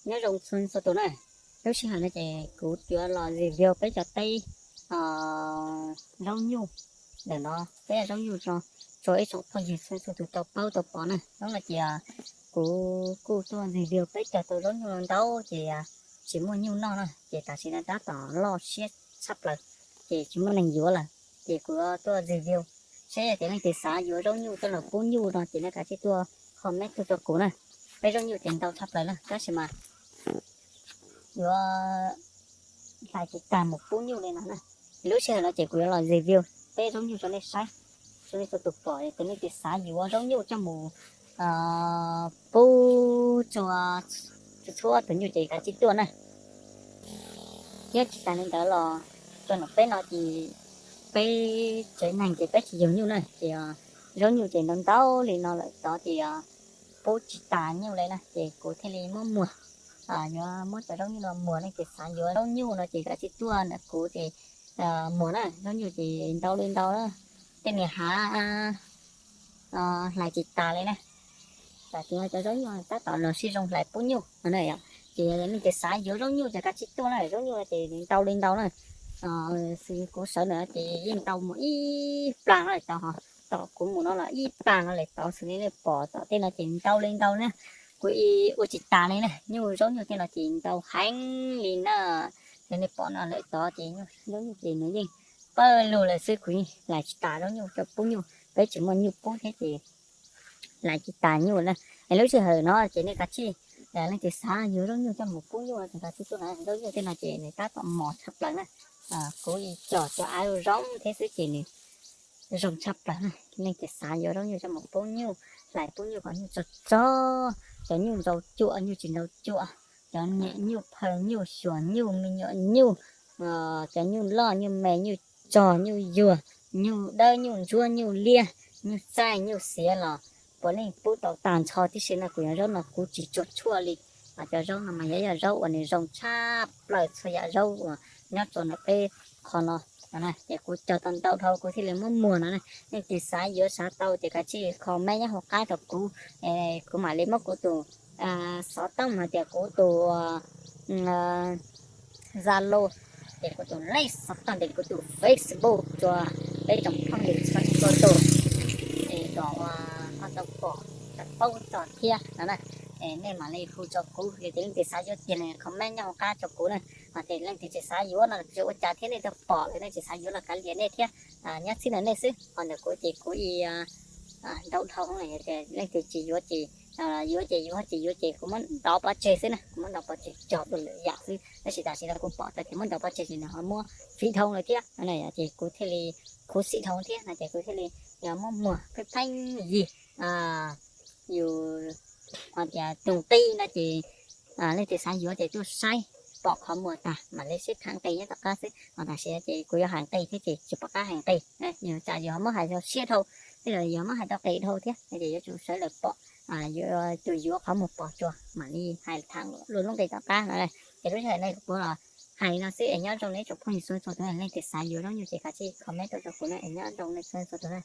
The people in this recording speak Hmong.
Nyob zoo txhua txhua tus na. Lub sij hawm no ces kuv yuav los review peb cov teb zaub nyuj ntawm no, peb zaub nyuj tso, tso ib tsoom phooj ywg txhua txhua tus tau paub tau pom na. Hnub no ces kuv kuj tuaj review peb cov tau zaub nyuj ntau ces tsis muaj nyuj noj na, ces tam sim no tab tom loj siab tshaj plaws, ces tsis muaj neeg yuav lawm, ces kuv tuaj review. Saib yog tias leej twg xav yuav zaub nyuj coj los pub nyuj no ces nej kav tsij tuaj comment tuaj rau kuv na. Peb zaub nyuj ces ntau tshaj plaws na, tab sis mas yuav hlais tsis tag mus pub nyuj li no na. Lub sij hawm no ces kuv yuav los review peb zaub nyuj rau nej saib, rau nej txhua tus pom, ces nej twg xav yuav zaub nyuj coj mus pub txhua txhua tus nyuj ces kav tsij tuaj na. Thiab tsis tas li ntawd los rau ntawm peb no ces peb tsev neeg ces peb tsis yug nyuj na, ces zaub nyuj ces ntau ntau li no lawm tod ces pub tsis tas nyuj li na, ces kuv thiaj li muab muag. Yuav muab cov zaub nyuj no muag, leej twg xav yuav zaub nyuj no ces kav tsij tuaj ntawm kuv ces muag na, zaub nyuj ces ntau li ntau na. Tej niag hav hlais tsis tas li na. Tam sim no cov zaub nyuj tab tom los sib zoo hlais pub nyuj no na. Ces yog leej twg xav yuav zaub nyuj ces kav tsij tuaj na, zaub nyuj ces ntau li ntau na. Xws li kuv sawv ntawm no ces yeej ntau mus ib plag no lawm tod, tom kuv mus no los ib plag no lawm tod, xws li nej pom tom tej no ces ntau li ntau na. Kuv ua tsis tas li na, nyuj zaub nyuj tej no ces ntau heev li na. Xws li nej pom no lawm tod ces zaub nyuj ces nws yeej pawg lug lawm xwb, kuv yeej hlais tsis tas zaub nyuj coj pub nyuj, peb tsis muaj nyuj pub thiab ces hlais tsis tas nyuj na. Es lub sij hawm no ces nej kav tsij, leej twg xav yuav zaub nyuj coj mus pub nyuj no ces kav tsij tuaj na, zaub nyuj tej no ces nws tab tom mos tshaj plaws na. Kuv cog cov av zoo thiab xwb ces nws zoo tshaj plaws na. Leej twg xav yuav zaub nyuj coj mus pub nyuj, hlais pub nyuj kom nyuj tsog tsog, cov nyuj ntau cuam nyuj tsis ntau cuam, cov nyuam nyuj phaw nyuj xyuas nyuj me nyuam nyuj, cov nyuj loj nyuj me nyuj tsog nyuj yuag, nyuj dawb nyuj ntsuab nyuj liab, nyuj txaij nyuj xiav los puav leej pub tau tag nrho tib si no. Kuv yog zaub no kuv tsis tsuag tshuaj li. Cov zaub no mas yog yog zaub uas nws zoo tshaj plaws txhua yam zaub uas nyob rau ntawm peb qhov no. Ces kuv cog tau ntau dhau kuv thiaj li muab muag no. Leej twg xav yuav xav tau ces kav tsij comment nyob hauv qab rau kuv, kuv mam li muab kuv tus xov tooj hais tias kuv tus Zalo, ces kuv tus lej xov tooj, ces kuv tus Facebook rau peb tsoom phooj ywg txhua txhua tus, es kom ho tau pom tau paub txog thiab no na. Nej mam li hu rau kuv, yog tias leej twg xav yuav tiag no comment nyob hauv qab rau kuv na. Hos tias leej twg tsis xav yuav no tsis ua cas thiab, nej tau pom lawm nej tsis xav yuav los kav liam nej thiab, nyob txhib ntawm nej xwb. Hos ntawm kuv ces kuv ntau dhau, yog tias leej twg tsis yuav ces yuav ces yuav, tsis yuav ces kuv muab ntov pov tseg xwb na, kuv muab ntov pov tseg cog dua lwm yam xwb. Tab sis tam sim no kuv pom tau tias muab ntov pov tseg ces nws ho muab fiv dhau lawm thiab, ces kuv thiaj li khuv xim dhau thiab no ces kuv thiaj li muab muag pheej pheej yig. Yus hais tias tus nqi no ces leej twg xav yuav ces tuaj saib pom qhov muag tag mam li sib tham nqi nyob tom qab xwb. Hos tam sim no ces kuv yuav hais nqi thiab ces tsis pom qab hais nqi, tsam yus ho muab hais siab dhau, tej zaum yus ho muab hais tau qis dhau thiab, ces yuav tsum sawv daws pom, tus yuav qhov muag pom tsuas mam li hais tham lub lub nqi tom qab no. Ces lub sij hawm no kuv los hais no xwb es nyob zoo nej tsoom phooj ywg txhua txhua tus, leej twg xav yuav zaub nyuj ces kav tsij comment tuaj rau kuv na, es nyob zoo nej txhua txhua tus na.